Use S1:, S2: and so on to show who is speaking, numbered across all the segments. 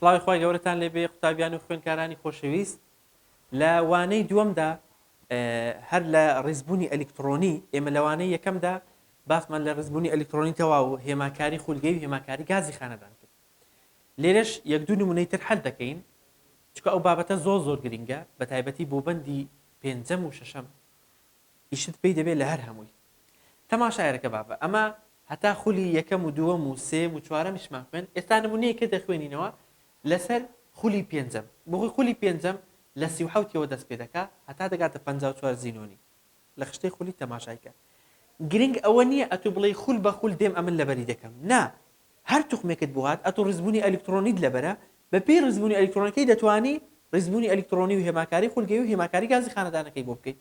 S1: سڵاوی خوای گەورەتان لێبێ قوتابیان و خوێندکارانی خۆشەویست لە وانەی دووەمدا هەر لە ڕیزبوونی ئەلیکترۆنی ئێمە لە وانەی یەکەمدا باسمان لە ڕیزبوونی ئەلیکترۆنی تەواو و هێماکاری خولگەی و هێماکاری گازی خانەدان کرد لێرەش یەک دوو نمونەی تر حل دەکەین چونکە ئەو بابەتە زۆر زۆر گرنگە بە تایبەتی بۆ بەندی پێنجەم و شەشەم ئیشت پێی دەبێت لە هەر هەمووی. تەماشایەرەکە بابە ئەمە هەتا خولی یەکەم و دووەم و سێیەم و چوارەمیشمان خوێند ئێستا نمونەیەکە دەخوێنینەوە لەسەر خولی پێنجەم بۆخۆی خولی پێنجەم لە 37 ەوە دەست پێ دەکا هەتا دەگاتە 54 زینۆنی لە خشتەی خولی تەماشای کە گرنگ ئەوە نییە ئەتو بڵێی خول بە خول دێم ئەمن لەبەری دەکەم نا هەر توخمێکت بۆ هات ئەتو ڕیزبوونی ئەلیکترۆنیت لەبەرە بە پێی ڕیزبوونی ئەلیکترۆنەکەی دەتوانی ڕیزبوونی ئەلیکترۆنی و هێماکاری خولگەی و هێماکاری گازی خانەدانەکەی بۆ بکەیت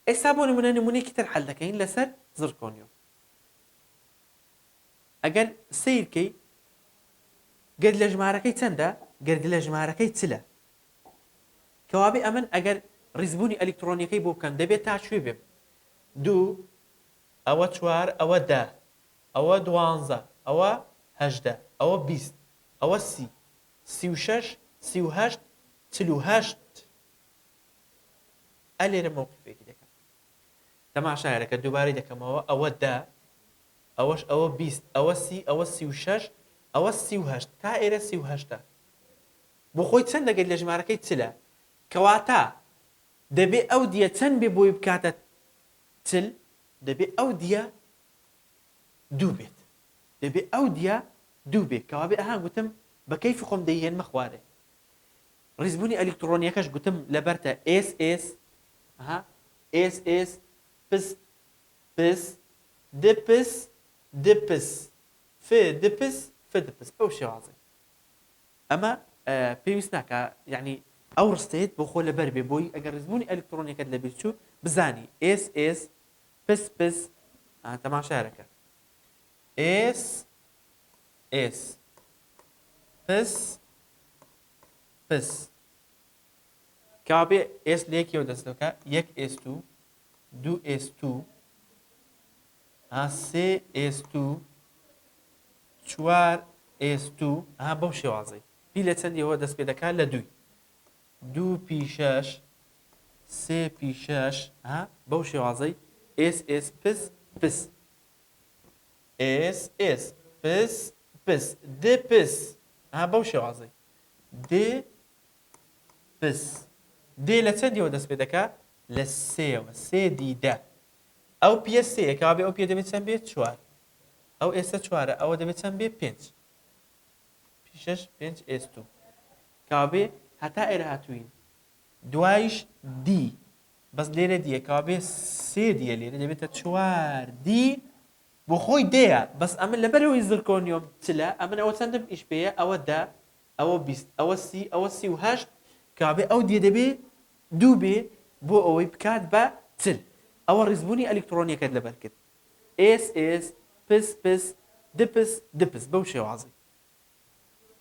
S1: ئێستا بۆ نمونە نمونەیەکی تر حەل دەکەین لەسەر زڕکۆنیۆم ئەگەر سەیر کەی گەرد لە ژمارەکەی چەندە؟ گەرد لە ژمارەکەی چلە کەوابێ ئەمن ئەگەر ڕیزبوونی ئەلیکترۆنیەکەی بۆ بکەم دەبێت تا کوێ بێم دوو ئەوە چوار ئەوە دە ئەوە دوانزە ئەوە هەژدە ئەوە 20 ئەوە سی 36 38 48 ئە لێرە مەوقیفێکی دەکەم تەماشایەرەکە دووبارەی دەکەمەوە ئەوە دە ئەوەش ئەوە 20 ئەوە سی ئەوە 36 ئەوە 38 تا ئێرە 38 بۆ خۆی چەند دەگەیت لە ژمارەکەی چلە کەواتە دەبێ ئەو دیە چەند بێ بۆی بکاتە چل دەبێ ئەو دیە دوو بێت دەبێ ئەو دیە دوو بێ کەوابێ ئەها گوتم بە کەیفی خۆم دەیهێنمە خوارێ ڕیزبوونی ئەلیکتڕۆنیەکەش گوتم لەبەرتە ئێس ئێس ها ئێس ئێس پس پس د پس د پس ف د پس ف د پس بەو شێوازەی ئەمە پێویست ناکا یعنی ئەو ڕستەیەت بۆ خۆ لەبەر بێ بۆی ئەگەر ڕیزبوونی ئەلیکتڕۆنیەکەت لەبیر چوو بزانی ئێس ئێس پس پس تەماشارەکە ئێس ئێس پس پس کەوابێ ئێس لە یەکیەوە دەست دەکا یەک ئێس تو دوو ئێس تو ها سێ ئێس تو چوار ئێس تو ها بەو شێوازەی پی لە چەندیەوە دەست پێ دەکات لە دووی دوو پی شەش سێ پی شەش ها بەو شێوازەی ئێس ئێس پس پس ئێس ئێس پس پس د پس ها بەو شێوازەی د پس دێ لە چەندیەوە دەست پێ دەکا لە سێەوە سێ دی دە ئەو پیە سێیە کەوابێ ئەو پیە دەبێت چەند بێت چوار ئەو ئێستا چوارە ئەوە دەبێت چەند بێ پێنج پی شەش پێنج ئێس دوو کەوابێ هەتا ئێرە هاتووین دوایش دی بەس لێرە دیە کەوابێ سێ دیە لێرە دەبێتە چوار دی بۆ خۆی دەیە بەس ئەمن لەبەرەوەی زرکۆنیۆم چلە ئەمن ئەوە چەندم ئیش پێیە ئەوە دە ئەوە 20 ئەوە سی ئەوە 38 کەوابێ ئەو دیە دەبێ دوو بێ بۆ ئەوەی بکات بە چل ئەوە ڕیزبوونی ئەلیکترۆنیەکەت لەبەر کرد ئێس ئێس پس پس دپس دپس بەو شێوازەی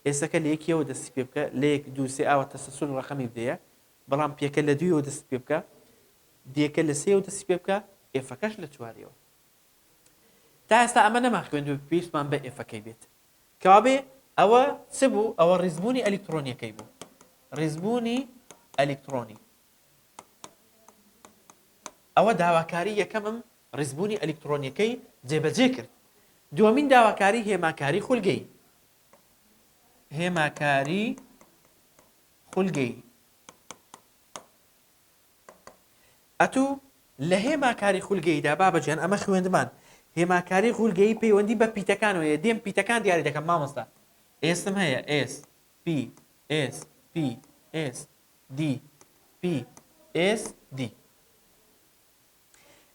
S1: ئێسەکە لە یەکیەوە دەستی پێ بکە لە یەک دوو سێ ئاوە تەسەسول ڕەقەمی بدەیە بەڵام پێکە لە دوویەوە دەست پێ بکە دیەکە لە سێەوە دەستی پێ بکە ئێفەکەش لە چواریەوە تا ئێستا ئەمە نەمان خوێندو پێویستمان بە ئێفەکەی بێت کەوابێ ئەوە چ بوو ئەوە ڕیزبوونی ئەلیکترۆنیەکەی بوو ڕیزبوونی ئەلیکترۆنی ئەوە داواکاری یەکەمم ڕیزبوونی ئەلیکترۆنیەکەی جێبەجێ کرد دووەمین داواکاری هێماکاری خولگەی هێماکاری خولگەی ئەتوو لە هێماکاری خولگەییدا بابە گیان ئەمە خوێندمان هێماکاری خولگەیی پەیوەندی بە پیتەکانەوە هەیە دێم پیتەکان دیاری دەکەم مامۆستا ئێسم هەیە ئێس پی ئێس پی ئێس دی پی ئێس دی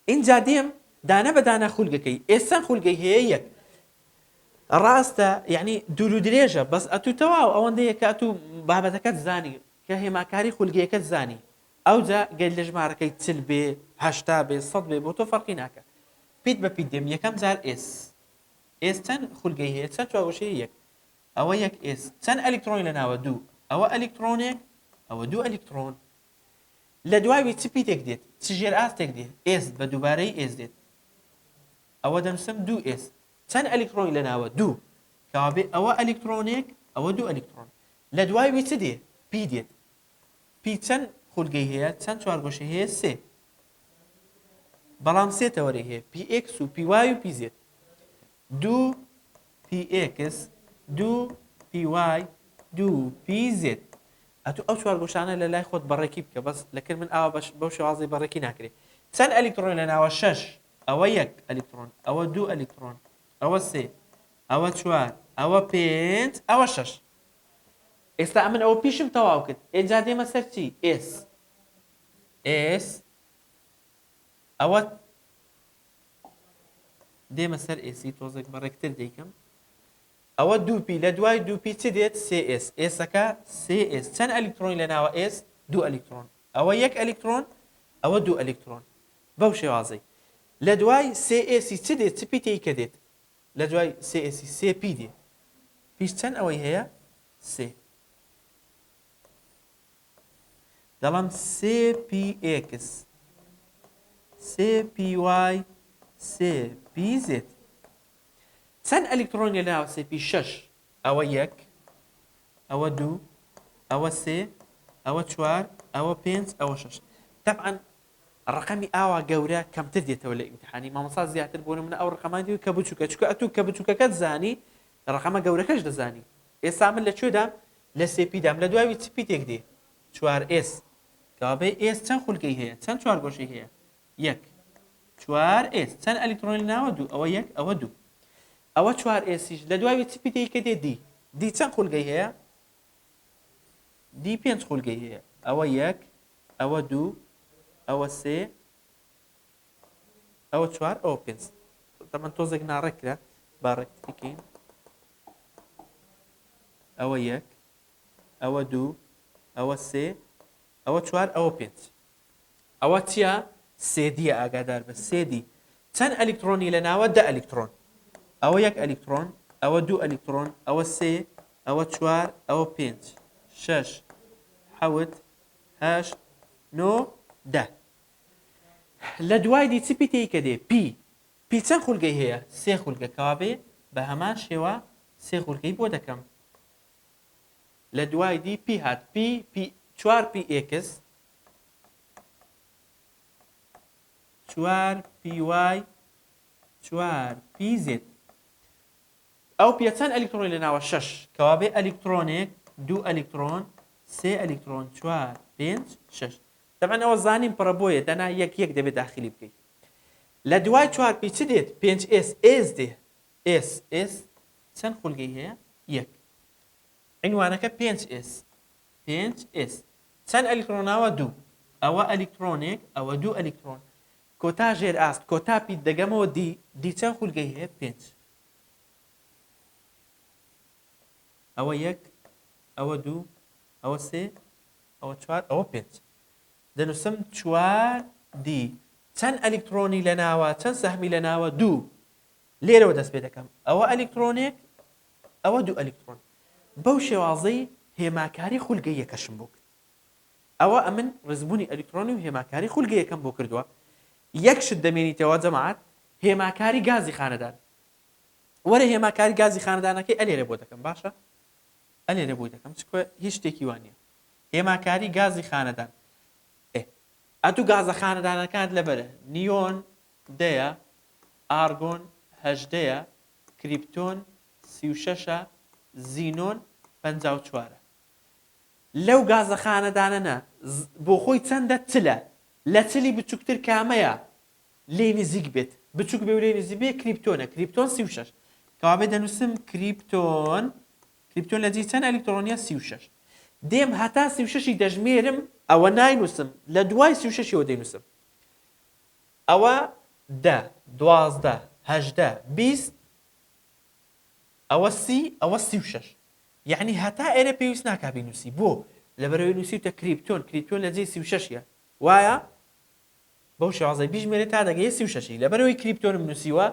S1: ئینجا دێم دانە بە دانە خولگەکەی ئێس چەند خولگەی هەیە یەک ڕاستە یعنی دوور و درێژە بەس ئەتوو تەواو ئەوەندەیە کە ئەتوو بابەتەکەت زانی کە هێماکاری خولگەیەکەت زانی ئەوجا گەر لە ژمارەکەی چل بێ هەشتا بێ سەد بێ بۆ تۆ فەرقی ناکە پیت بە پیت دێم یەکەم جار ئێس ئێس چەند خولگەی هەیە چەند چوارگۆشەیە یەک ئەوە یەک ئێس چەند ئەلیکترۆنی لە ناوە دوو ئەوە ئەلیکترۆنێک ئەوە دوو ئەلیکترۆن لە دواوی چ پیتێک دێت چ ژێر ئاستێک دێت ئێس بە دووبارەی ئێس دێت ئەوە دەنووسم دوو ئێس چەند ئەلیکترۆنی لە ناوە دوو کەوابێ ئەوە ئەلیکترۆنێک ئەوە دوو ئەلیکترۆن. لە دوای وی چ دێ؟ p دێت. p چەند خولگەی هەیە؟ چەند چوارگۆشەی هەیە؟ سێ. بەڵام سێ تەوەرەی هەیە، پی ئێکس و پی وای و پی زێد. دوو پی ئێکس، دوو پی وای، دوو پی زێد. ئەتوو ئەو چوارگۆشانە لە لای خۆت بەڕێکی بکە، بەس لەکن من ئاوا بەش بەو شێوازەی بەڕێکی ناکرێ. چەند ئەلیکترۆنی لە ناوە؟ شەش. ئەوە یەک ئەلیکترۆن، ئەوە دوو ئەلیکترۆن، ئەوە سێ، ئەوە چوار، ئەوە پێنج، ئەوە شەش. ئێستا ئەمن ئەوە p شم تەواو کرد، ئێجا دێمە سەر چی؟ s. s ئەوە دێمە سەر s ی تۆزێک بەڕێکتر دەیکەم. ئەوە دوو p لە دوای دوو p چ دێت؟ سێ s. s ەکە سێ s. چەند ئەلیکترۆنی لە ناوە s؟ دوو ئەلیکترۆن. ئەوە یەک ئەلیکترۆن، ئەوە دوو ئەلیکترۆن. بەو شێوازەی. لە دوای سێ s ی چ دێت؟ چ پیتێکی کە دێت؟ لە دوای سێ s ی سێ p دێ. p ش چەند ئەوەی هەیە؟ سێ. دەڵێم سێ p x، سێ p y، سێ p z. چەند ئەلیکترۆنی لە ناو سێ p؟ شەش. ئەوە یەک، ئەوە دوو، ئەوە سێ، ئەوە چوار، ئەوە پێنج، ئەوە شەش. تەبعەن ڕقەمی ئاوا گەورە کەمتر دێتەوە لە ئیمتحانی مامۆستا زیاتر بۆ نمونە ئەو ڕقەمان دیوە کە بچووکە، چونکە ئەتوو کە بچووکەکەت زانی ڕقەمە گەورەکەش دەزانی. ئێستا من لە کوێدام؟ لە سێ p دام. لە دواوی چ پیتێک دێ؟ چوار s. کەوابێ s چەند خولگەی هەیە؟ چەند چوارگۆشەی هەیە؟ یەک. چوار s چەند ئەلیکترۆنی ناوە؟ دوو. ئەوە یەک، ئەوە دوو. ئەوە چوار s یش لە دواوی چ پیتێکی کە دێ؟ d. d چەند خولگەی هەیە؟ d پێنج خولگەی هەیە. ئەوە یەک، ئەوە دوو، ئەوە سێ، ئەوە چوار، ئەوە پێنج. تەمەن تۆزێک ناڕێک کرا، با ڕێکتری کەین. ئەوە یەک، ئەوە دوو، ئەوە سێ، ئەوە چوار، ئەوە پێنج. ئەوە چییە؟ سێ d یە، ئاگادار بە سێ d. چەند ئەلیکترۆنی لە ناوە؟ دە ئەلیکترۆن. ئەوە یەک ئەلیکترۆن، ئەوە دوو ئەلیکترۆن، ئەوە سێ، ئەوە چوار، ئەوە پێنج، شەش، حەوت، هەشت، نۆ، دە. لە دوای d چ پیتێکی کە دێ؟ p. p چەند خولگەی هەیە؟ سێ خولگە. کەوابێ بە هەمان شێوە سێ خولگەی بۆ دەکەم. لە دوای d p هات. p p چوار p x، چوار p y، چوار p z. ئەو p یە چەند ئەلیکترۆنی لە ناوە؟ شەش. کەوابێ ئەلیکترۆنێک، دوو ئەلیکترۆن، سێ ئەلیکترۆن، چوار، پێنج، شەش. تەبعەن ئەوە زانیم پڕە بۆیە دەنا یەک یەک دەبێت داخلی بکەیت. لە دوای چوار p چ دێت؟ پێنج s. s دێ. s s چەند خولگەی هەیە؟ یەک. عینوانەکە پێنج s. پێنج s چەند ئەلیکترۆن ناوە؟ دوو. ئەوە ئەلیکترۆنێک، ئەوە دوو ئەلیکترۆن. کۆتا ژێر ئاست، کۆتا پیت دەگەمەوە d. d چەند خولگەی هەیە؟ پێنج. ئەوە یەک، ئەوە دوو، ئەوە سێ، ئەوە چوار، ئەوە پێنج. دەنووسم چوار d. چەند ئەلیکترۆنی لە ناوە؟ چەند سەهمی لە ناوە؟ دوو. لێرەوە دەست پێ دەکەم. ئەوە ئەلیکترۆنێک، ئەوە دوو ئەلیکترۆن. بەو شێوازەی هێماکاری خولگەی یەکەشم بۆ کرد. ئەوە ئەمن ڕیزبوونی ئەلیکترۆنی و هێماکاری خولگەی یەکەم بۆ کردووە. یەک شت دەمێنیتەوە جەماعەت، هێماکاری گازی خانەدان. وەرە هێماکاری گازی خانەدانەکەی ئەلێرە بۆ دەکەم. باشە ئەلێرە بۆی دەکەم، چکە هیچ شتێکی وا نییە. هێماکاری گازی خانەدان. ئێ ئەتوو گازە خانەدانەکانت لەبەرە. نیۆن دەیە، ئارگۆن هەژدەیە، کریپتۆن 36ە، زینۆن 54ە. لەو گازە خانەدانە نا بۆ خۆی چەندە؟ چلە. لە چلی بچوکتر کامەیە لێی نزیک بێت؟ بچوک بێ و لێی نزیک بێ کریپتۆنە. کریپتۆن 36. کەوابێ دەنووسم کریپتۆن. کریپتۆن لە جێی چەند ئەلیکترۆنیە؟ 36. دێم هەتا 36ی دەژمێرم، ئەوە ناینووسم، لە دوای 36یەوە دەینووسم. ئەوە دە، 12، 18، 20، ئەوە سی، ئەوە 36. یەعنی هەتا ئێرە پێویست ناکا بینووسی. بۆ؟ لەبەرئەوەی نووسیوتە کریپتۆن، کریپتۆن لە جێی 36 ە. وایە؟ بەو شێوازەی بیژمێرێ تا دەگەیە 36ی. لەبەرئەوەی کریپتۆنم نووسیوە،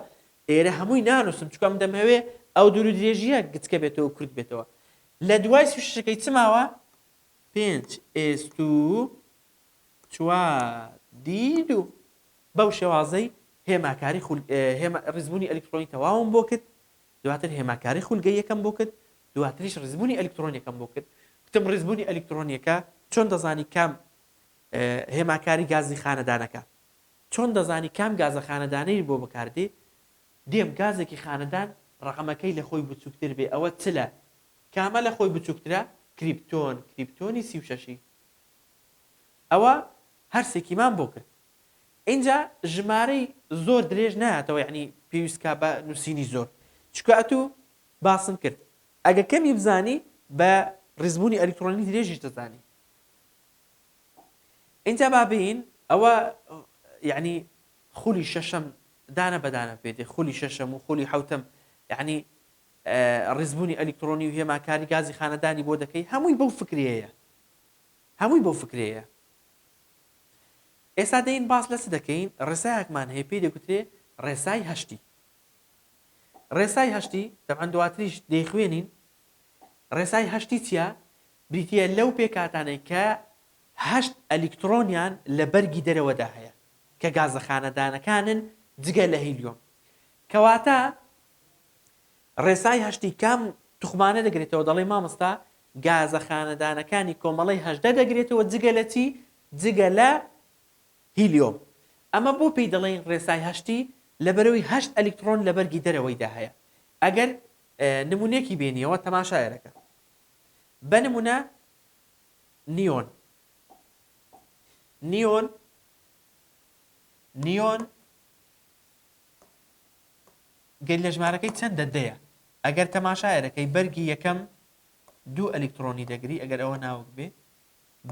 S1: ئێرە هەمووی نانووسم، چونکە من دەمهەوێ ئەو دوور و درێژییە گچکە بێتەوە و کورت بێتەوە. لە دوای 36ەکەی چ ماوە؟ پێنج s دوو چوار d دوو. بەو شێوازەی هێماکاری خول هێما ڕیزبوونی ئەلیکترۆنی تەواوم بۆ کرد. دواتر هێماکاری خولگەی یەکەم بۆ کرد، دواتریش ڕیزبوونی ئەلیکترۆنیەکەم بۆ کرد. وتم ڕیزبوونی ئەلیکترۆنیەکە چۆن دەزانی کام هێماکاری گازی خانەدانەکە چۆن دەزانی کام گازە خانەدانەی بۆ بەکاردێ؟ دێم گازێکی خانەدان ڕەقەمەکەی لە خۆی بچووکتر بێ ئەوە چلە کامە لە خۆی بچووکترە؟ کریپتۆن کریپتۆنی 36ی ئەوە هەرسێکیمان بۆ کرد ئینجا ژمارەی زۆر درێژ نایاتەوە یعنی پێویست کا بە نووسینی زۆر چونکە ئەتوو باسم کرد ئەگە کەمی بزانی بە ڕیزبوونی ئەلیکترۆنی درێژیش دەزانی ئینجا با بێین ئەوە یعنی خولی شەشەم دانە بە دانە پێ دێ خولی شەشەم و خولی حوتەم یعنی ڕیزبوونی ئەلیکترۆنی و هێماکاری گازی خانەدانی بۆ دەکەی هەمووی بەو فکرەیە هەمووی بەو فکرەیە ئێستا دەین باس لە چ دەکەین ڕێسایەکمان هەیە پێی دەگوترێ ڕێسای هەشتی ڕێسای هەشتی تەبعەن دواتریش دەیخوێنین ڕێسای هەشتی چییە؟ بریتییە لەو پێکهاتانەی کە هەشت ئەلیکترۆنیان لە بەرگی دەرەوەدا هەیە کە گازە خانەدانەکانن جگە لە هیلیۆم. کەواتە ڕێسای هەشتی کام توخمانە دەگرێتەوە؟ دەڵێی مامۆستا گازە خانەدانەکانی کۆمەڵەی 18 دەگرێتەوە جگە لە چی؟ جگە لە هیلیۆم. ئەمە بۆ پێی دەڵێین ڕێسای هەشتی؟ لەبەرئەوەی هەشت ئەلیکترۆن لە بەرگی دەرەوەیدا هەیە. ئەگەر نمونەیەکی بێنیەوە تەماشایەرەکە. بە نمونە نیۆن. نیۆن نیۆن گەر لە ژمارەکەی چەندە دەیە. ئەگەر تەماشایەرەکەی بەرگی یەکەم دوو ئەلیکترۆنی دەگری ئەگەر ئەوە ناوک بێ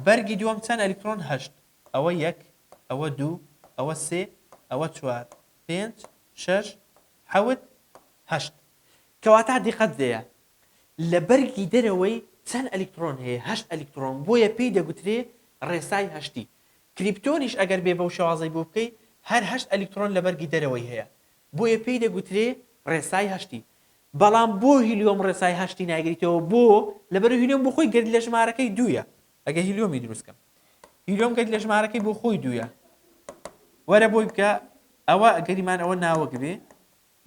S1: بەرگی دووەم چەند ئەلیکترۆن؟ هەشت. ئەوە یەک، ئەوە دوو، ئەوە سێ، ئەوە چوار، پێنج، شەش، حەوت، هەشت. کەواتە دیقەت بدەیە لە بەرگی دەرەوەی چەند ئەلیکترۆن هەیە؟ هەشت ئەلیکترۆن، بۆیە پێی دەگوترێ ڕێسای هەشتی. کریپتۆنیش ئەگەر بێ بەو شێوازەی بۆ بکەی هەر هەشت ئەلیکترۆن لە بەرگی دەرەوەی هەیە، بۆیە پێی دەگوترێ ڕێسای هەشتی. بەڵام بۆ هیلیۆم ڕێسای هەشتی ناگریتەوە؟ بۆ؟ لەبەرئەوەی هیلیۆم بۆ خۆی گەردیلە ژمارەکەی دوویە. ئەگەر هیلیۆمی دروست کەم هیلیۆم گەردیلە ژمارەکەی بۆ خۆی دوویە. وەرە بۆی بکە ئەوە گەریمان ئەوە ناوک بێ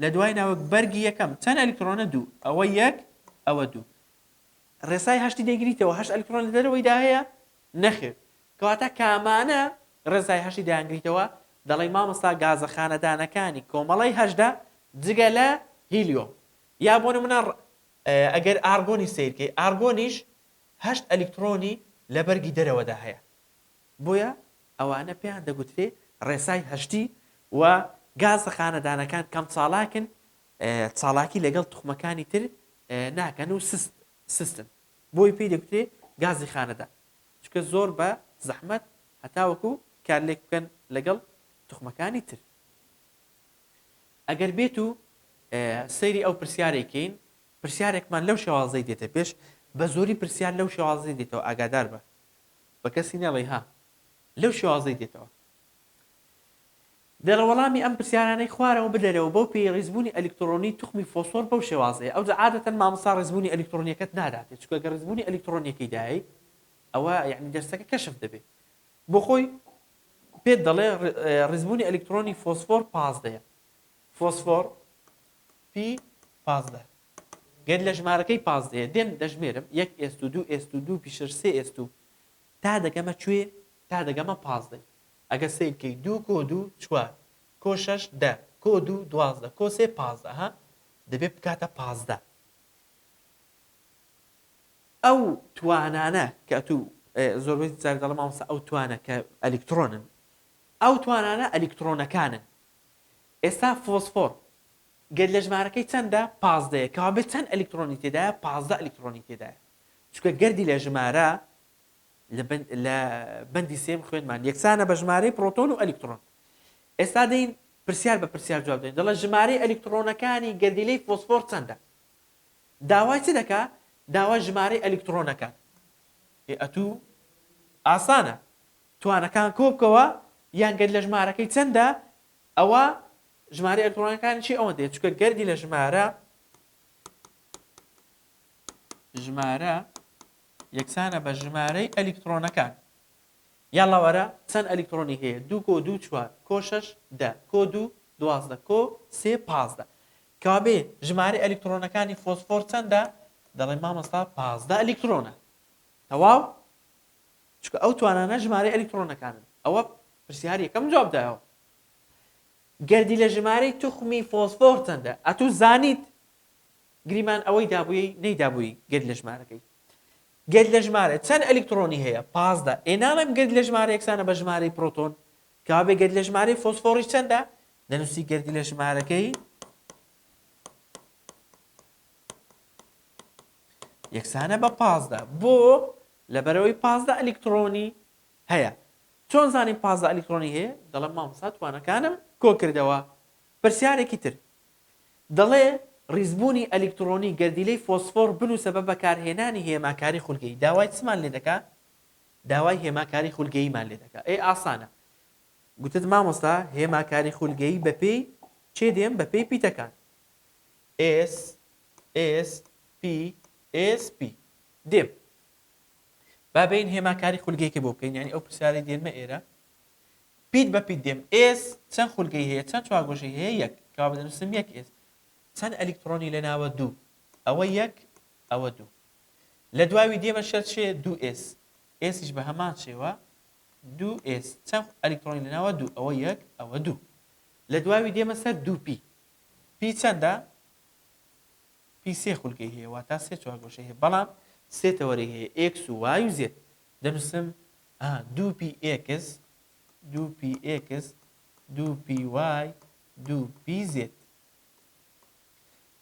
S1: لە دوای ناوک بەرگی یەکەم چەند ئەلیکترۆنە؟ دوو. ئەوە یەک ئەوە دوو. ڕێسای هەشتی دەیگریتەوە هەشت ئەلیکترۆن لە دەرەوەیدا هەیە؟ نەخێر. کەواتە کامانە ڕێسای هەشتی دەیانگریتەوە؟ دەڵێی مامۆستا گازە خانەدانەکانی کۆمەڵەی 18 جگە لە هیلیۆم. یا بۆ نمونە ئەگەر ئارگۆنی سەیرکەی ئارگۆنیش هەشت ئەلیکترۆنی لە بەرگی دەرەوەدا هەیە. بۆیە ئەوانە پێیان دەگوترێ ڕێسای هەشتی و گازە خانەدانەکان کەم چاڵاکن چاڵاکی لەگەڵ توخمەکانی تر ناکەن و سست سستن بۆی پێی دەگوترێ گازی خانەدان چونکە زۆر بە زەحمەت هەتاوەکو کارلێک بکەن لەگەڵ توخمەکانی تر. ئەگەر بێت و سەیری ئەو پرسیارەی کەین پرسیارێکمان لەو شێوازەی دێتە پێش بە زۆری پرسیار لەو شێوازەی دێتەوە ئاگادار بە بە کەسی نەڵێی ها لەو شێوازەی دێتەوە دەڵێ وەڵامی ئەم پرسیارانەی خوارەوە بدەرەوە بەو پێی ڕیزبوونی ئەلیکتڕۆنی توخمی فۆسفۆر بەو شێوازەیە ئەوجا عادەتەن مامۆستا ڕیزبوونی ئەلیکتڕۆنیەکەت ناداتێ چونکە گەر ڕیزبوونی ئەلیکتڕۆنیەکەی دایەی ئەوە یعنی دەرسەکە کەشف دەبێ بۆ خۆی پێت دەڵێ ڕیزبوونی ئەلیکترۆنی فۆسفۆر پازدەیە فۆسفۆر P 15 گەر لە ژمارەکەی پازدەیە دێم دەژمێرم یەک s و دوو s و دوو p شەش سێ s و تا دەگەمە کوێ تا دەگەمە پازدەی ئەگەر سەیر کەی دوو کۆ دوو چوار کۆ شەش دە کۆ دوو 12 کۆ سێ 15 ها دەبێت بکاتە 15 ئەو توانانە کە ئەتوو زۆربەی جار دەڵێ مامۆستا ئەو توانە کە ئەلیکترۆنن ئەو توانانە ئەلیکترۆنەکانن ئێستا فۆسفۆر گەر لە ژمارەکەی چەندە پازدەیە کەوابێت چەند ئەلیکترۆنی تێدایە 15 ئەلیکترۆنی تێدایە چونکە گەردی لە ژمارە لە بەندی سێم خوێنمان یەکسانە بە ژمارەی پرۆتۆن و ئەلیکترۆن ئێستا دەین پرسیار بە پرسیار جواب دەین دەڵێ ژمارەی ئەلیکترۆنەکانی گەردیلەی فۆسفۆر چەندە داوای چ دەکا؟ داوای ژمارەی ئەلیکترۆنەکان. ئێ ئەتوو ئاسانە توانەکان کۆ بکەوە یان گەر لە ژمارەکەی چەندە ئەوە ژمارەی ئەلیکترۆنەکانی چی ئەوەندەیە چونکە گەردی لە ژمارە ژمارە یەکسانە بە ژمارەی ئەلیکترۆنەکان یاڵا وەرە چەند ئەلیکترۆنی هەیە دوو کۆ دوو چوار کۆ شەش دە کۆ دوو 12 کۆ سێ 15 کەوابێ ژمارەی ئەلیکترۆنەکانی فۆسفۆر چەندە؟ دەڵێ مامۆستا 15 ئەلیکترۆنە. تەواو چونکە ئەو توانانە ژمارەی ئەلیکترۆنەکانن. ئەوە پرسیاری یەکەم جواب دایەوە. گەردیلە ژمارەی توخمی فۆسفۆر چەندە؟ ئەتوو زانیت گریمان ئەوەی دابووی نەیدابووی گەردیلە ژمارەکەی. گەردیلە ژمارە چەند ئەلیکترۆنی هەیە؟ 15. ئێ ناڵێم گەردیلە ژمارە یەکسانە بە ژمارەی پرۆتۆن. کەوابێ گەردیلە ژمارەی فۆسفۆریش چەندە؟ دەنووسی گەردیلە ژمارەکەی یەکسانە بە 15. بۆ؟ لەبەرئەوەی 15 ئەلیکترۆنی هەیە. چۆن زانیم 15 ئەلیکترۆنی هەیە؟ دەڵێم مامۆستا توانەکانم کۆکردەوە. پرسیارێکی تر دەڵێ ڕیزبوونی ئەلیکترۆنی گەردیلەی فۆسفۆر بنووسە بە بەکارهێنانی هێماکاری خولگەیی. داوای چمان لێ دەکا؟ داوای هێماکاری خولگەییمان لێ دەکا. ئێ ئاسانە. گوتت مامۆستا هێماکاری خولگەیی بەپێی چێ دێم؟ بەپێی پیتەکان. S S P S P دێم. با بێین هێماکاری خولگەیەکە بۆ بکەین یعنی ئەو پرسیارەی دێنمە ئێرە پیت بە پیت دێم S چەند خولگەی هەیە چەند چوارگۆشەی هەیە یەک کەوا دەنووسم یەک S چەند ئەلیکترۆنی لە ناوە دوو ئەوە یەک ئەوە دوو لە دواوی دێمە شەر چێ دوو S S یش بە هەمان شێوە دوو S چەند ئەلیکترۆنی لە ناوە دوو ئەوە یەک ئەوە دوو لە دواوی دێمە سەر دوو P P چەندە P سێ خولگەی هەیە واتا سێ چوارگۆشەی هەیە بەڵام سێ تەوەرەی هەیە ئێکس و وای و زێد دەنووسم دوو P X دوو P X دوو P Y دوو P Z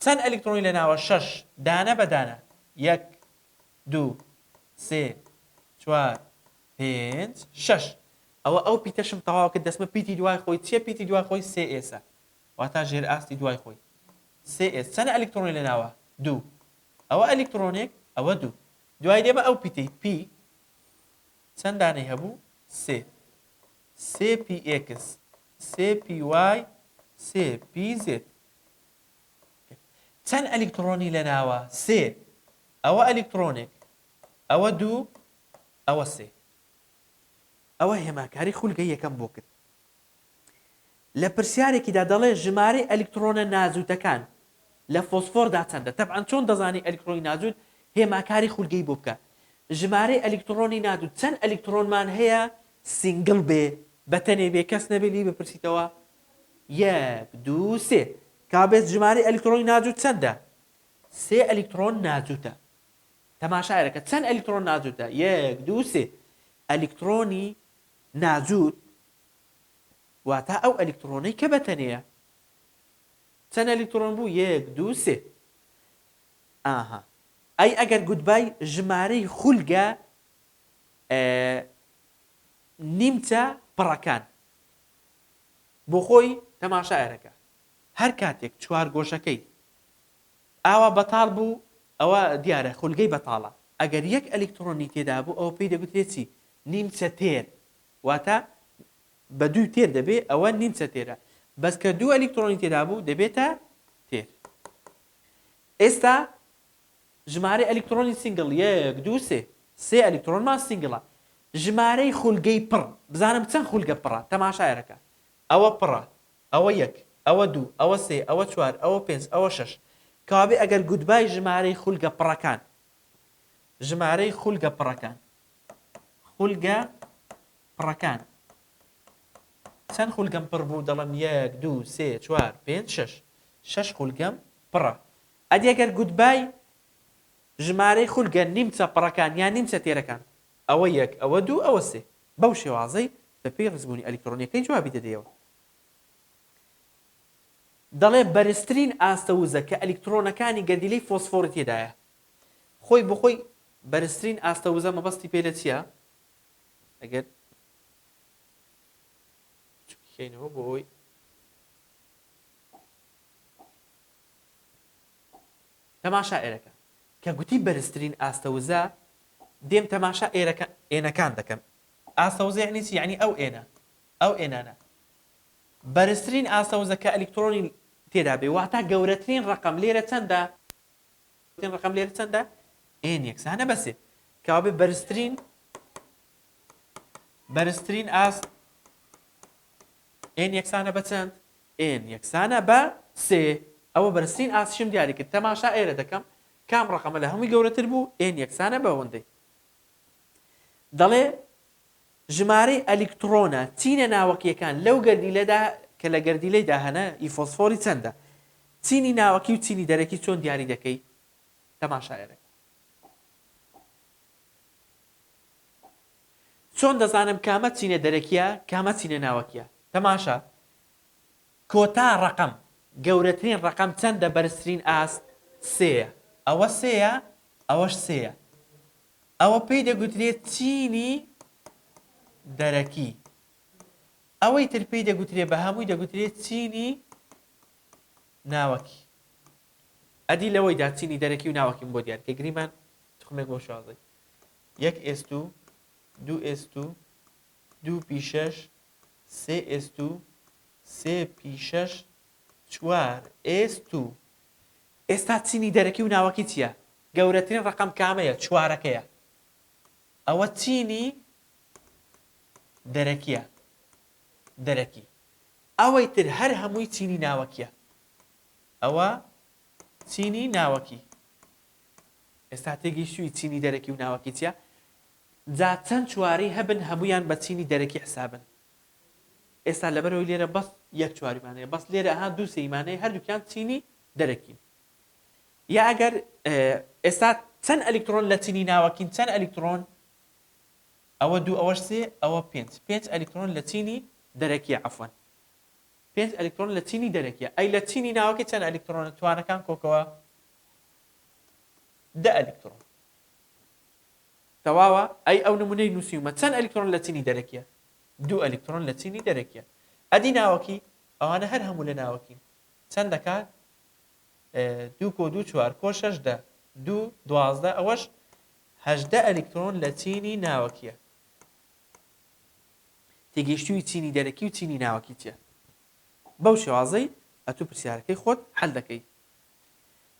S1: چەند ئەلیکترۆنی لە ناوە شەش دانە بە دانە یەک دوو سێ چوار پێنج شەش ئەوە ئەو پیتەشم تەواو کرد دەستمە پیتی دوای خۆی چییە پیتی دوای خۆی سێ S ە واتا ژێر ئاستی دوای خۆی سێ S چەند ئەلیکترۆنی لە ناوە دوو ئەوە ئەلیکترۆنێک ئەوە دوو دوای دێمە ئەو پیتەی P چەند دانەی هەبوو سێ سێ P X سێ P Y سێ P Z چەند ئەلیکترۆنی لە ناوە سێ ئەوە ئەلیکترۆنێک ئەوە دوو ئەوە سێ ئەوە هێماکاری خولگە یەکەم بۆ کرد لە پرسیارێکیدا دەڵێ ژمارەی ئەلیکترۆنە ناجووتەکان لە فۆسفۆردا چەندە؟ تەبعەن چۆن دەزانی ئەلیکترۆنی ناجووت هێماکاری خولگەی بۆ بکە. ژمارەی ئەلیکترۆنی ناجووت چەند ئەلیکترۆنمان هەیە single بێ بە تەنێ بێ کەس نەبێ لێی بپرسیتەوە؟ یەک دوو سێ کابێت ژمارەی ئەلیکترۆنی ناجووت چەندە؟ سێ ئەلیکترۆن ناجووتە. تەماشایەکە چەند ئەلیکترۆن ناجووتە؟ یەک دوو سێ ئەلیکترۆنی ناجووت واتا ئەو ئەلیکتڕۆنەی کە بەتەنێیە. چەند ئەلیکتڕۆن بوو؟ یەک، دوو، سێ. ئاها. ئەی ئەگەر گوتبای ژمارەی خولگە نیمچە پڕەکان. بۆ خۆی تەماشایەرەکە. هەر کاتێک چوارگۆشەکەی ئاوا بەتاڵ بوو ئەوە دیارە خولگەی بەتاڵە. ئەگەر یەک ئەلیکتڕۆنی تێدا بوو ئەوە پێی دەگوترێ چی؟ نیمچە تێر. واتە بە دوو تێر دەبێ ئەوە نیمچە تێرە بەس کە دوو ئەلیکترۆنی تێدا بوو دەبێتە تێر. ئێستا ژمارەی ئەلیکترۆنی single یەک دوو سێ سێ ئەلیکترۆنمان single ە. ژمارەی خولگەی پڕ بزانم چەند خولگە پڕە تەماشایەرەکە ئەوە پڕە ئەوە یەک ئەوە دوو ئەوە سێ ئەوە چوار ئەوە پێنج ئەوە شەش کەوابێ ئەگەر گوتبای ژمارەی خولگە پڕەکان ژمارەی خولگە پڕەکان خولگە پڕەکان چەند خولگەم پڕ بوو دەڵێم یەک دوو سێ چوار پێنج شەش شەش خولگەم پڕە ئەدی ئەگەر گوتبای ژمارەی خولگە نیمچە پڕەکان یان نیمچە تێرەکان ئەوە یەک ئەوە دوو ئەوە سێ بەو شێوازەی بەپێی ڕیزبوونی ئەلیکترۆنیەکەی جوابی دەدەیەوە دەڵێ بەرزترین ئاستە وزە کە ئەلیکترۆنەکانی گەردیلەی فۆسفۆری تێدایە خۆی بۆخۆی بەرزترین ئاستە وزە مەبەستی پێ لە چییە؟ ئەگەر بچووکیکەینەوە بۆ ئەوەی تەماشا ئێرەکە کە گوتی بەرزترین ئاستە وزە دێم تەماشا ئێرەکە ئێنەکان دەکەم ئاستە وزە یعنی چی یعنی ئەو ئێنە ئەو ئێنانە بەرزترین ئاستە وزە کە ئەلیکترۆنی تێدا بێ واتە گەورەترین ڕقم لێرە چەندە ڕقم لێرە چەندە N یەکسانە بە سێ کەوابێ بەرزترین بەرزترین ئاست N یەکسانە بە چەند؟ N یەکسانە بە سێ. ئەوە بەرزترین ئاستیشم دیاری کرد. تەماشا ئێرە دەکەم کام ڕەقەمە لە هەمووی گەورەتر بوو N یەکسانە بە ئەوەندەی. دەڵێ ژمارەی ئەلیکتڕۆنە چینە ناوەکییەکان لەو گەردیلەدا کە لە گەردیلەیدا هەنە ی فۆسفۆری چەندە؟ چینی ناوەکی و چینی دەرەکی چۆن دیاری دەکەی؟ تەماشایەرەکە. چۆن دەزانم کامە چینە دەرەکیە کامە چینە ناوەکیە؟ تەماشا کۆتا ڕەقەم گەورەترین ڕەقەم چەندە بەرزترین ئاست سێیە ئەوە سێیە ئەوەش سێیە ئەوە پێی دەگوترێت چینی دەرەکی ئەوەی تر پێی دەگوترێ بە هەمووی دەگوترێت چینی ناوەکی ئەدی لەوەیدا چینی دەرەکی و ناوەکیم بۆ دیار کە گریمان تخمێک بۆ شازەی یەک s دوو دوو s دوو دوو p شەش سێ s دوو سێ p شەش چوار s دوو. ئێستا چینی دەرەکی و ناوەکی چییە؟ گەورەترین ڕەقەم کامەیە؟ چوارەکەیە. ئەوە چینی دەرەکیە دەرەکی. ئەوەی تر هەر هەمووی چینی ناوەکیە. ئەوە چینی ناوەکی. ئێستا تێگەیشتووی چینی دەرەکی و ناوەکی چیە؟ جا چەند چواری هەبن هەموویان بە چینی دەرەکی حسابن. ئێستا لەبەرئەوەی لێرە بەس یەک چواریمان هەیە بەس لێرە ئەها دوو سێیمان هەیە هەردووکیان چینی دەرەکین. یا ئەگەر ئێستا چەند ئەلیکترۆن لە چینی ناوەکین چەند ئەلیکترۆن ئەوە دوو ئەوەش سێ ئەوە پێنج پێنج ئەلیکترۆن لە چینی دەرەکیە عەفوەن پێنج ئەلیکترۆن لە چینی دەرەکیە ئەی لە چینی ناوەکی چەند ئەلیکترۆنە توانەکان کۆکەوە دە ئەلیکترۆن تەواوە ئەی ئەو نمونەی نووسیومە چەند ئەلیکترۆن لە چینی دەرەکیە دوو ئەلیکترۆن لە چینی دەرەکیە ئەدی ناوەکی ئەوانە هەر هەموو لە ناوەکین چەند دەکات دوو کۆ دوو چوار کۆ شەش دە دوو 12 ئەوەش 18 ئەلیکترۆن لە چینی ناوەکیە تێگەیشتووی چینی دەرەکی و چینی ناوەکی چیە بەو شێوازەی ئەتوو پرسیارەکەی خۆت حەل دەکەی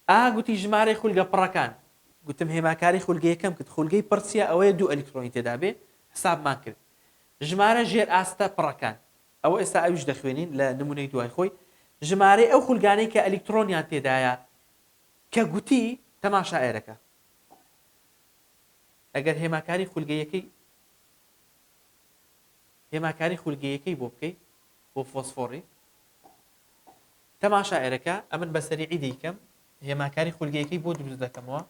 S1: ئا گوتی ژمارەی خولگە پڕەکان. گوتم هێماکاری خولگە یەکەم کرد خولگەی پڕ چیە ئەوەیە دوو ئەلیکترۆنی تێدا بێ حسابمان کرد ژمارە ژێر ئاستە پڕەکان ئەوە ئێستا ئەویش دەخوێنین لە نمونەی دوای خۆی ژمارەی ئەو خولگانەی کە ئەلیکترۆنیان تێدایە کە گوتی تەماشا ئێرەکە ئەگەر هێماکاری خولگە یەکەی هێماکاری خولگە یەکەی بۆ بکەی بۆ فۆسفۆڕی تەماشا ئێرەکە ئەمن بە سەریعی دەیکەم هێماکاری خولگەیەکەی بۆ دروست دەکەمەوە.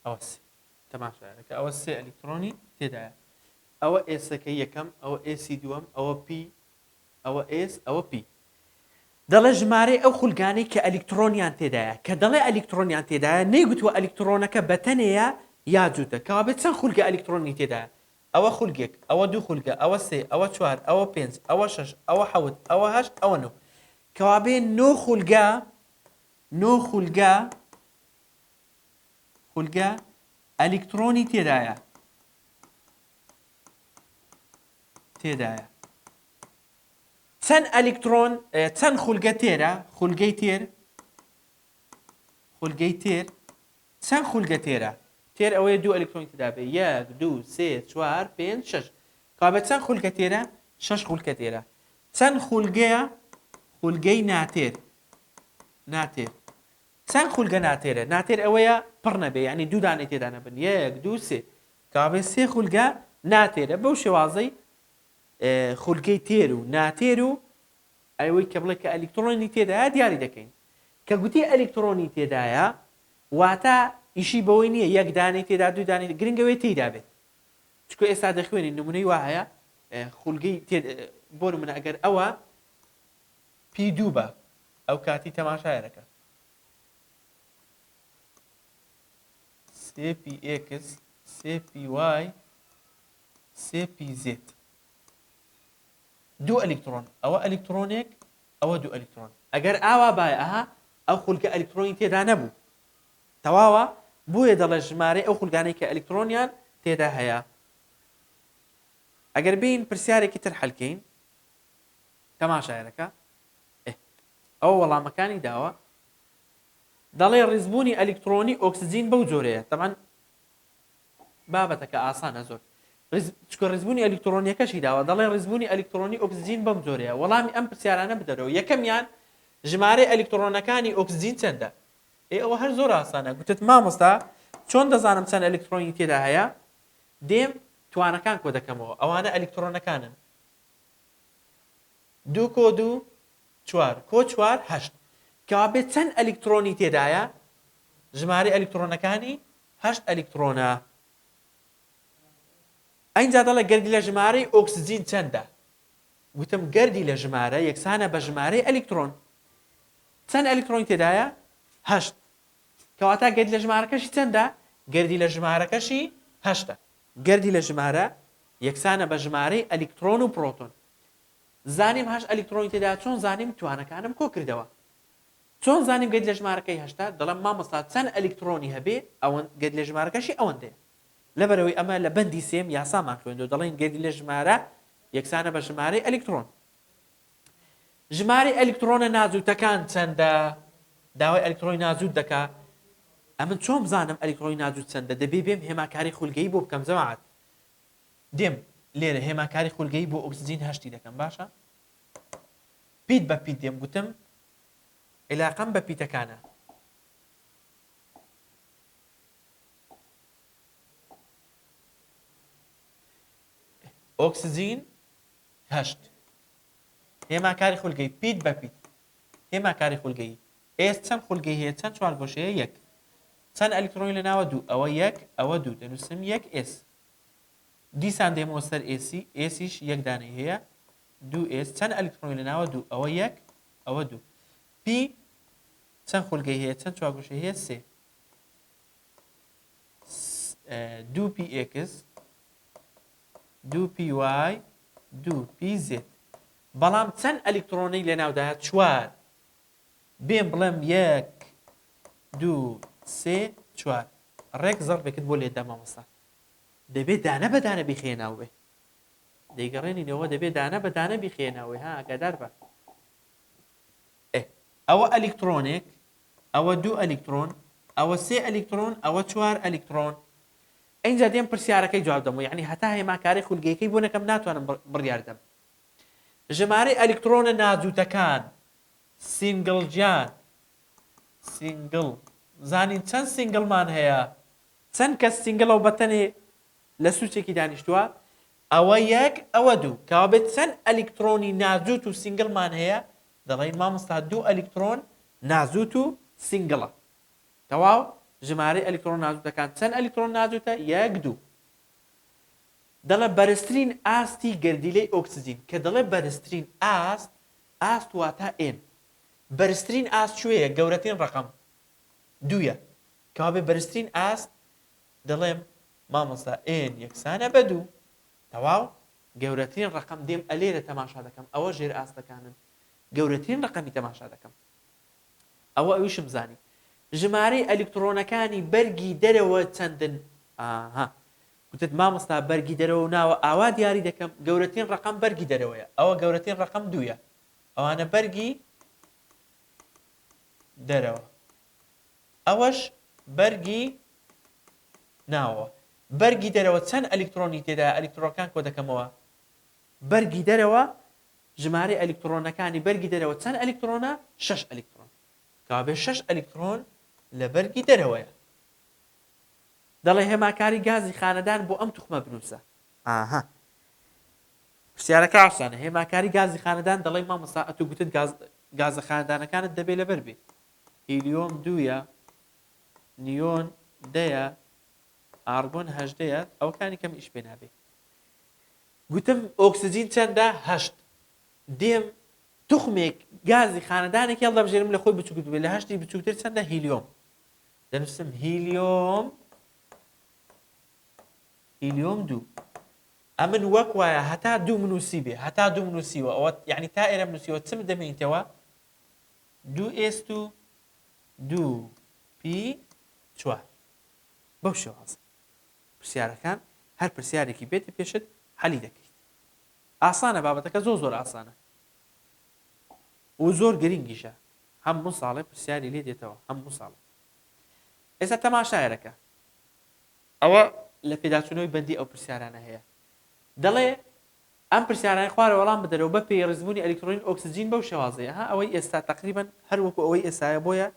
S1: ئەوە سێ تەماشایەکە ئەوە سێ ئەلیکترۆنی تێدایە ئەوە s ەکەی یەکەم ئەوە s ی دووەم ئەوە p ئەوە s ئەوە p دەڵێ ژمارەی ئەو خولگانەی کە ئەلیکترۆنیان تێدایە کە دەڵێ ئەلیکترۆنیان تێدایە نەیگوتووە ئەلیکترۆنەکە بەتەنێیە یا جووتە کەوابێت چەند خولگە ئەلیکترۆنی تێدایە ئەوە خولگێک ئەوە دوو خولگە ئەوە سێ ئەوە چوار ئەوە پێنج ئەوە شەش ئەوە حەوت ئەوە هەشت ئەوە نۆ کەوابێ نۆ خولگە نۆ خولگە خولگە ئەلیکترۆنی تێدایە تێدایە چەند ئەلیکترۆن چەند خولگە تێرە خولگەی تێر خولگەی تێر چەند خولگە تێرە تێر ئەوەیە دوو ئەلیکترۆنی تێدا بێ یەک دوو سێ چوار پێنج شەش کابێ چەند خولگە تێرە شەش خولکە تێرە چەند خولگەیە خولگەی ناتێر ناتێر چەند خولگە ناتێرە؟ ناتێر ئەوەیە پڕ نەبێ یانی دوو دانەی تێدا نەبن یەک دوو سێ کەوابێ سێ خولگە ناتێرە بەو شێوازەی خولگەی تێر و ناتێر و ئەوەی کە بڵێ کە ئەلیکترۆنی تێدایە دیاری دەکەین کە گوتی ئەلیکترۆنی تێدایە واتە ئیشی بەوەی نییە یەک دانەی تێدا دوو دانەی گرنگەوەی تێدا بێت چکۆ ئێستا دەخوێنین نمونەی وا هەیە خولگەی بۆ نمونە ئەگەر ئەوە p دوو بە ئەو کاتی تەماشایەکە سێ p x سێ p y سێ p z دوو ئەلیکترۆن ئەوە ئەلیکترۆنێک ئەوە دوو ئەلیکترۆن ئەگەر ئاوا بایە ئەها ئەو خولگە ئەلیکترۆنی تێدا نەبوو تەواوە بۆیە دەڵێ ژمارەی ئەو خولگانەی کە ئەلیکترۆنیان تێدا هەیە ئەگەر بین پرسیارێکی تر حەلکەین تەماشایەکە. ئێ. ئەوە وەڵامەکانی داوە. دەڵێ ڕیزبوونی ئەلیکترۆنی ئۆکسجین بەو جۆرەیە. تەبعەن بابەتەکە ئاسانە زۆر. چکە ڕیزبوونی ئەلیکترۆنیەکەشی داوە دەڵێ ڕیزبوونی ئەلیکترۆنی ئۆکسجین بەم جۆرەیە. وەڵامی ئەم پرسیارانە بدەرەوە. یەکەمیان ژمارەی ئەلیکترۆنەکانی ئۆکسجین چەندە؟ ئێ ئەوە هەر زۆر ئاسانە. گوتت مامۆستا چۆن دەزانم چەند ئەلیکترۆنی تێدا هەیە؟ دێم توانەکان کۆ دەکەمەوە. ئەوانە ئەلیکترۆنەکانن. دوو کۆ دوو چوار کۆ چوار هەشت. کەوابێت چەند ئەلیکترۆنی تێدایە؟ ژمارەی ئەلیکترۆنەکانی هەشت ئەلیکترۆنە. ئەینجا دەڵێ گەردیلە ژمارەی ئۆکسجین چەندە؟ گوتم گەردیلە ژمارە یەکسانە بە ژمارەی ئەلیکترۆن. چەند ئەلیکترۆنی تێدایە؟ هەشت. کەواتە گەردیلە ژمارەکەشی چەندە؟ گەردیلە ژمارەکەشی هەشتە. گەردیلە ژمارە یەکسانە بە ژمارەی ئەلیکترۆن و پرۆتۆن. زانیم هەشت ئەلیکترۆنی تێدایە چۆن زانیم توانەکانم کۆ کردەوە. چۆن زانیم گەردیلە ژمارەکەی هەشتە؟ دەڵێم مامۆستا چەند ئەلیکترۆنی هەبێ ئەوەند گەردیلە ژمارەکەشی ئەوەندەیە. لەبەرئەوەی ئەمە لە بەندی سێم یاسامان خوێندوە دەڵێین گەردیلە ژمارە یەکسانە بە ژمارەی ئەلیکترۆن. ژمارەی ئەلیکترۆنە ناجووتەکان چەندە؟ داوای ئەلیکترۆنی ناجووت دەکا. ئەمن چۆن بزانم ئەلیکترۆنی ناجووت چەندە؟ دەبێ بێم هێماکاری خولگەیی بۆ بکەم جەماعەت. دێم لێرە هێماکاری خولگەیی بۆ ئۆکسجین هەشتی دەکەم باشە؟ پیت بە پیت دێم گوتم عیلاقەم بە پیتەکانە. ئۆکسجین هەشت هێماکاری خولگەی پیت بە پیت هێماکاری خولگەیی S چەند خولگەی هەیە چەند چوارگۆشەیە یەک چەند ئەلیکترۆنی لە ناوە دوو ئەوە یەک ئەوە دوو دەنووسم یەک S دیسان دێمەوە سەر S ی S یش یەک دانەی هەیە دوو S چەند ئەلیکترۆنی لە ناوە دوو ئەوە یەک ئەوە دوو P چەند خولگەی هەیە چەند چوارگۆشەی هەیە سێ دوو P X دوو P Y دوو P Z بەڵام چەند ئەلیکترۆنی لە ناودایە چوار بێم بڵێم یەک دوو سێ چوار ڕێک زەڕبێکت بۆ لێدا مامۆستا دەبێ دانە بە دانە بیخەیە ناوێ دەیگەڕێنینەوە دەبێ دانە بە دانە بیخەیە ناوێ ها ئاگادار بە ئێ ئەوە ئەلیکترۆنێک ئەوە دوو ئەلیکترۆن ئەوە سێ ئەلیکترۆن ئەوە چوار ئەلیکترۆن ئینجا دێم پرسیارەکەی جواب دەمەوە یعنی هەتا هێماکاری خولگەیەکەی بۆ نەکەم ناتوانم بڕیار دەم ژمارەی ئەلیکترۆنە ناجووتەکان single گیان single زانین چەند single مان هەیە چەند کەس single ە و بەتەنێ لە سوچێکی دانیشتووە ئەوە یەک ئەوە دوو کەوابێت چەند ئەلیکترۆنی ناجووت و single مان هەیە دەڵێین مامۆستا دوو ئەلیکترۆن ناجووت و single ە تەواو ژمارەی ئەلیکترۆن ناجووتەکان چەند ئەلیکترۆن ناجووتە یەک دوو دەڵێ بەرزترین ئاستی گەردیلەی ئۆکسجین کە دەڵێ بەرزترین ئاست ئاست واتە N بەرزترین ئاست کوێیە گەورەترین ڕەقەم دوویە کەوابێ بەرزترین ئاست دەڵێم مامۆستا N یەکسانە بە دوو تەواو گەورەترین ڕەقەم دێم ئەلێرە تەماشا دەکەم ئەوە ژێر ئاستەکانن گەورەترین ڕەقەمی تەماشا دەکەم ئەوە ئەویشم زانی ژمارەی ئەلیکترۆنەکانی بەرگی دەرەوە چەندن ئاها گوتت مامۆستا بەرگی دەرەوە و ناوە ئاوا دیاری دەکەم گەورەترین ڕەقەم بەرگی دەرەوەیە ئەوە گەورەترین ڕەقەم دوویە ئەوانە بەرگی دەرەوە ئەوەش بەرگی ناوەوە بەرگی دەرەوە چەند ئەلیکترۆنی تێدایە ئەلیکترۆنەکان کۆدەکەمەوە بەرگی دەرەوە ژمارەی ئەلیکترۆنەکانی بەرگی دەرەوە چەند ئەلیکترۆنە؟ شەش ئەلیکترۆن. کەوابێ شەش ئەلیکترۆن لە بەرگی دەرەوەیە. دەڵێ هێماکاری گازی خانەدان بۆ ئەم توخمە بنووسە. ئاها پرسیارەکە ئاسانە هێماکاری گازی خانەدان دەڵێ مامۆستا ئەتوو گوتت گاز گازە خانەدانەکانت دەبێ لەبەر بێ هیلیۆم دوویە نیۆن دەیە ئارگۆن هەژدەیە ئەوەکانی کەم ئیش پێ نابێ گوتم ئۆکسجین چەندە؟ هەشت. دێم توخمێک گازی خانەدانێکی هەڵدەبژێرم لە خۆی بچووکتر بێت لە هەشتی بچووکتر چەندە؟ هیلیۆم. دەنووسم هیلیۆم هیلیۆم دوو. ئەمن وەک وایە هەتا دوو منوسی بێ هەتا دوو منوسیوە ئەوە یعنی تا ئێرە منوسیوە چم دەمێنیتەوە دوو S و دوو P چوار بەو شێوازە. پرسیارەکان هەر پرسیارێکی بێتە پێشت حەلی دەکەیت ئاسانە بابەتەکە زۆر زۆر ئاسانە و زۆر گرنگیشە. هەموو ساڵێ پرسیاری لێ دێتەوە هەموو ساڵێ. ئێستا تەماشایەرەکە ئەوە لە پێداچوونەوەی بەندی ئەو پرسیارانە هەیە دەڵێ ئەم پرسیارانەی خوارەوە وەڵام بدەرەوە بە پێی ڕیزبوونی ئەلیکترۆنی ئۆکسجین بەو شێوازەیە ها ئەوەی ئێستا تقریبا هەر وەکو ئەوەی ئێستایە بۆیە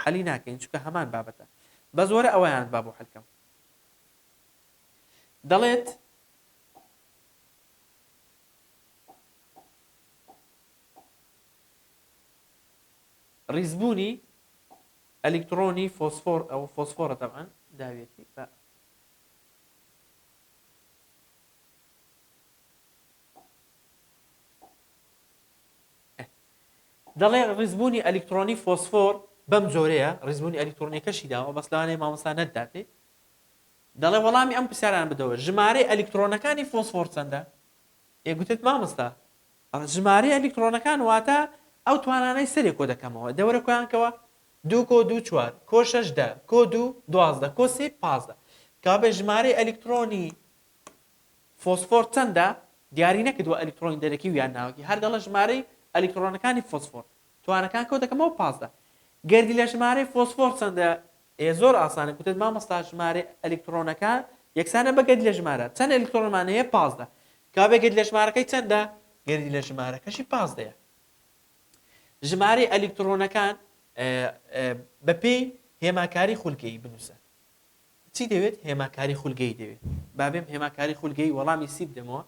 S1: حەلی ناکەین چونکە هەمان بابەتە بەس وەرە ئەوەیان با بۆ حەلکەم دەڵێت ڕیزبوونی ئەلیکترۆنی فۆسفۆر ئەوە فۆسفۆرە تەبعەن داویەتی بە دەڵێ ڕیزبوونی ئەلیکترۆنی فۆسفۆر بەم جۆرەیە ڕیزبوونی ئەلیکترۆنیەکەشی داوە بەس لەوانەیە مامۆستا نەتداتێ دەڵێ وەڵامی ئەم پرسیاران بدەوە ژمارەی ئەلیکترۆنەکانی فۆسفۆر چەندە ئێ گوتت مامۆستا ژمارەی ئەلیکترۆنەکان واتە ئەو توانانەی سەرێ کۆ دەکەمەوە دەوەرە کۆیان کەوە دوو کۆ دوو چوار کۆ شەش دە کۆ دوو 12 کۆ سێ 15 کەوابێ ژمارەی ئەلیکترۆنی فۆسفۆر چەندە؟ دیاری نەکردووە ئەلیکترۆنی دەرەکی و یان ناوەکی، هەر دەڵێ ژمارەی ئەلیکترۆنەکانی فۆسفۆر. توانەکان کۆ دەکەمەوە 15. گەردیلە ژمارەی فۆسفۆر چەندە؟ ئێ زۆر ئاسانە گوتت مامۆستا ژمارەی ئەلیکترۆنەکان یەکسانە بە گەردیلە ژمارە. چەند ئەلیکترۆنمان هەیە؟ 15. کەوابێ گەردیلە ژمارەکەی چەندە؟ گەردیلە ژمارەکەشی پازدەیە. ژمارەی ئەلیکترۆنەکان بەپێی هێماکاری خولگەیی بنووسە. چی دەوێت؟ هێماکاری خولگەیی دەوێت. با بێم هێماکاری خولگەیی وەڵامی سی بدەمەوە.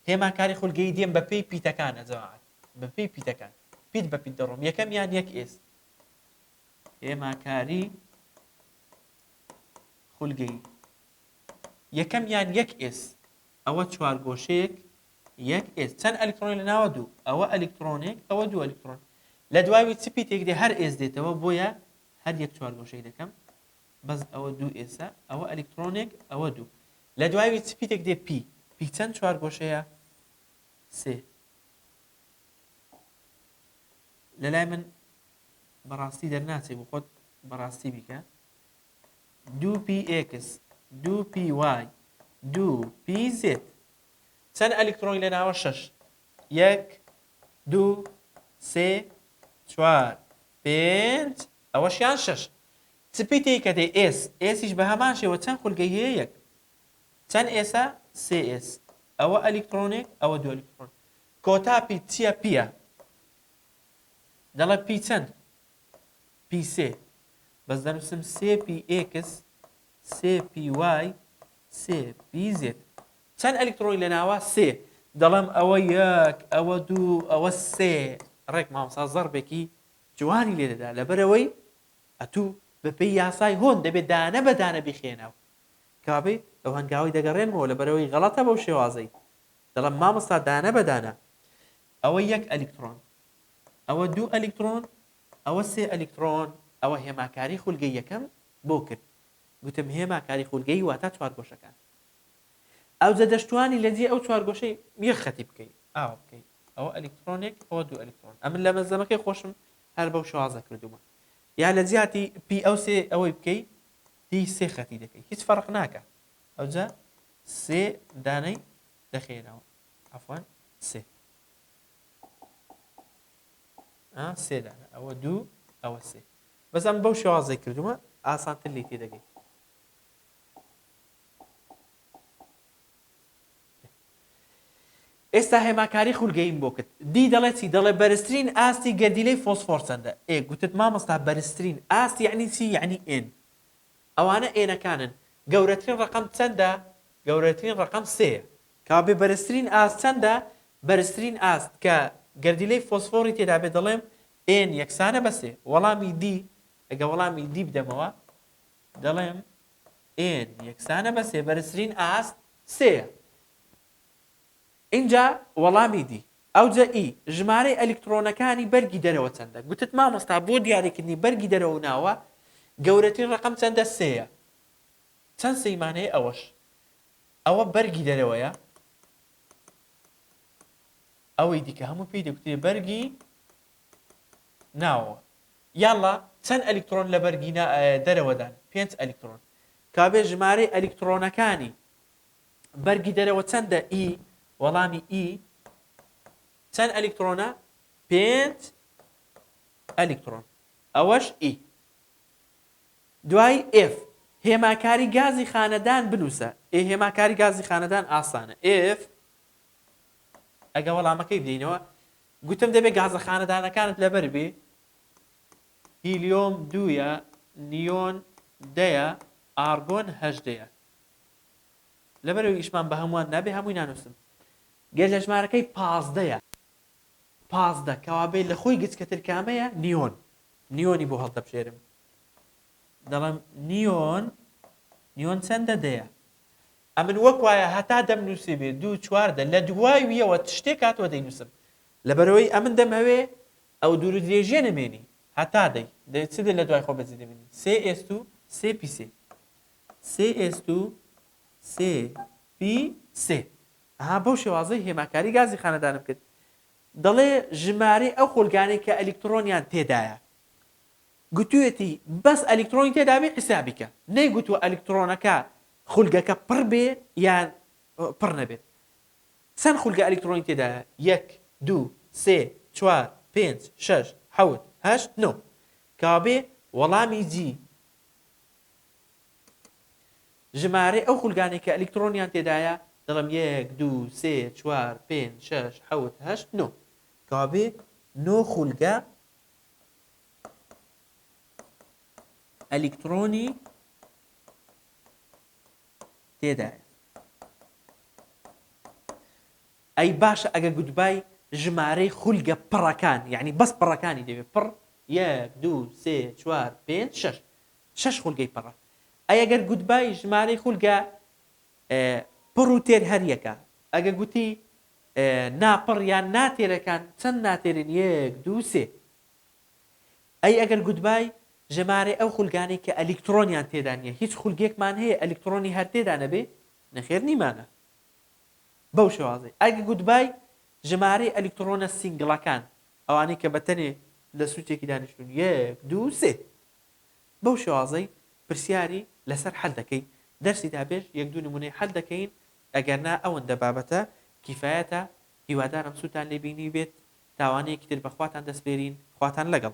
S1: هێماکاری خولگەیی دێم بە پێی پیتەکانە جەماعەت. بە پێی پیتەکان. پیت بە پیت دەڕۆم. یەکەمیان یەک S. هێماکاری خولگەیی. یەکەمیان یەک S. ئەوە چوارگۆشەیەک یەک S. چەند ئەلیکترۆنی لە ناوە دوو. ئەوە ئەلیکترۆنێک، ئەوە دوو ئەلیکترۆن. لە دواوی چ پیتێک دێ هەر S دێتەوە بۆیە هەر یەک چوارگۆشەی دەکەم. بەس ئەوە دوو S ە ئەوە ئەلیکترۆنێک ئەوە دوو لە دوایوی چ پیتێک دێ P P چەند چوارگۆشەیە سێ لە لای من بەڕاستی دەرناچێ بۆ خۆت بەڕاستی بیکە دوو P X دوو P Y دوو P Z چەند ئەلیکترۆنی لە ناوە شەش یەک دوو سێ چوار پێنج ئەوەشیان شەش چ پیتێک کە دێ S S یش بە هەمان شێوە چەند خولگەی هەیە یەک چەند S ە سێ S ئەوە ئەلیکترۆنێک ئەوە دوو ئەلیکترۆن کۆتا پیت چییە P یە دەڵێ P چەند P سێ بەس دەنووسم سێ P X سێ P Y سێ P Z چەند ئەلیکترۆنی لە ناوە سێ دەڵێم ئەوە یەک ئەوە دوو ئەوە سێ ڕێک مامۆستا زەڕبێکی جوانی لێ دەدا لەبەرئەوەی ئەتوو بەپێی یاسای هۆن دەبێ دانە بە دانە بیخەیە ناو. کەوابێ ئەو هەنگاوەی دەگەڕێنمەوە لەبەرئەوەی غەڵەتە بەو شێوازەی دەڵێم مامۆستا دانە بە دانە ئەوە یەک ئەلیکترۆن ئەوە دوو ئەلیکترۆن ئەوە سێ ئەلیکترۆن ئەوە هێماکاری خولگەی یەکەم بۆ کرد گوتم هێماکاری خولگەی واتا چوارگۆشەکان ئەوجە دەشتوانی لە جێ ئەو چوارگۆشەی یەک خەتی بکەی ئاوا بکەی ئەوە ئەلیکترۆنێک ئەوە دوو ئەلیکترۆن ئەمن لە مەلزەمەکەی خۆشم هەر بەو شێوازە کردوومە یا لە جیاتی P ئەو سێ ئەوەی بکەی دی سێ خەتی دەکەی هیچ فەرق ناکە ئەوجا سێ دانەی دەخێنەوە عفوان سێ سێ دانە ئەوە دوو ئەوە سێ بەس ئەم بەو شێوازەی کردومە ئاسانتر لی تێدەگەی ئێستا هێماکاری خولگەییم بۆ کرد. دی دەڵێ چی؟ دەڵێ بەرزترین ئاستی گەردیلەی فۆسفۆر چەندە؟ ئێ گوتت مامۆستا بەرزترین ئاست یەعنی چی؟ یەعنی N. ئەوانە N ەکانن. گەورەترین ڕەقەم چەندە؟ گەورەترین ڕەقەم سێیە. کەوابێ بەرزترین ئاست چەندە؟ بەرزترین ئاست کە گەردیلەی فۆسفۆری تێدا بێت دەڵێم N یەکسانە بە سێ. وەڵامی دی ئەگە وەڵامی دی بدەمەوە دەڵێم N یەکسانە بە سێ بەرزترین ئاست سێیە. ئینجا وەڵامی دی. ئەوجە ئی، ژمارەی ئەلیکترۆنەکانی بەرگی دەرەوە چەندە؟ گوتت مامۆستا بۆ دیاریکردنی بەرگی دەرەوە و ناوە گەورەترین ڕەقەم چەندە؟ سێیە. چەند سێیمان هەیە ئەوەش. ئەوە بەرگی دەرەوەیە. ئەوەی دیکە هەموو پێی دەگوترێ بەرگی ناوەوە. یاڵا چەند ئەلیکترۆن لە بەرگی دەرەوەدان؟ پێنج ئەلیکترۆن. کابێ ژمارەی ئەلیکترۆنەکانی بەرگی دەرەوە چەندە؟ E وەڵامی E چەند ئەلیکترۆنە؟ پێنج. ئەلیکترۆن. ئەوەش E. دوای F. هێماکاری گازی خانەدان بنووسە. ئێ هێماکاری گازی خانەدان ئاسانە. F. ئەگە وەڵامەکەی بدەینەوە گوتم دەبێ گازە خانەدانەکانت لەبەر بێ. هیلیۆم دوویە، نیۆن دەیە، ئارگۆن هەژدەیە. لەبەرئەوەی ئیشمان بە هەمووان نابێ هەمووی نانووسم. گەر لە ژمارەکەی پازدەیە، 15، کەوابێ لە خۆی گچکەتر کامەیە؟ نیۆن. نیۆنی بۆ هەڵدەبژێرم. دەڵێم نیۆن، نیۆن چەندە؟ دەیە. ئەمن وەک وایە هەتا دەمنووسێ بێ دوو 14 لە دوای ویەوە شتێک هاتووە دەینووسم. لەبەرئەوەی ئەمن دەمهەوێ ئەو دوور و درێژیە نەمێنی هەتا دەی دەی چ لە دوای خۆ بەجێ دەمێنی سێ ئێست و سێ پی سێ سێ ئێست و سێ پی سێ ئەها بەو شێوازەی هێماکاری گازی خانەدانم کرد دەڵێ ژمارەی ئەو خولگانەی کە ئەلیکترۆنیان تێدایە گوتوێتی بەس ئەلیکترۆنی تێدابێ حیسابی کە نەیگوتووە ئەلیکترۆنەکە خولگەکە پڕ بێ یان پڕ نەبێت چەند خولگە ئەلیکترۆنی تێدایە؟ یەک، دوو، سێ، چوار، پێنج، شەش، حەوت، هەشت، نۆ. کەوابێ وەڵامی جی ژمارەی ئەو خولگانەی کە ئەلیکترۆنیان تێدایە دەڵێم یەک، دوو، سێ، چوار، پێنج، شەش، حەوت، هەشت، نۆ. کەوابێ نۆ خولگە ئەلیکترۆنی تێدایە. ئەی باشە ئەگە گوتبای ژمارەی خولگە پڕەکان یعنی بەس پڕەکانی دەوێت پڕ یەک دوو سێ چوار پێنج شەش شەش خولگەی پڕە ئەی ئەگەر گوتبای ژمارەی خولگە پڕ و تێر هەر یەکە ئەگە گوتی ناپڕ یان ناتێرەکان چەند ناتێرن یەک دوو سێ ئەی ئەگەر گوتبای ژمارەی ئەو خولگانەی کە ئەلیکترۆنیان تێدا نییە، هیچ خولگێکمان هەیە ئەلیکترۆنی هەر تێدا نەبێ؟ نەخێر نیمانە. بەو شێوازەی. ئەگە گوتبای ژمارەی ئەلیکترۆنە سینگڵەکان، ئەوانەی کە بە تەنێ لە سوچێکی دانیشتوون، یەک، دوو، سێ. بەو شێوازەی پرسیاری لەسەر حەل دەکەی. دەرسی دابێش یەک دوو نموونەی حەل دەکەین، ئەگەر نا ئەوەندە بابەتە کیفایەتە. هیوادارم سوودتان لێ بینیبێت. تاوانەیەکی تر بە خواتان دەسپێرین. خواتان لەگەڵ.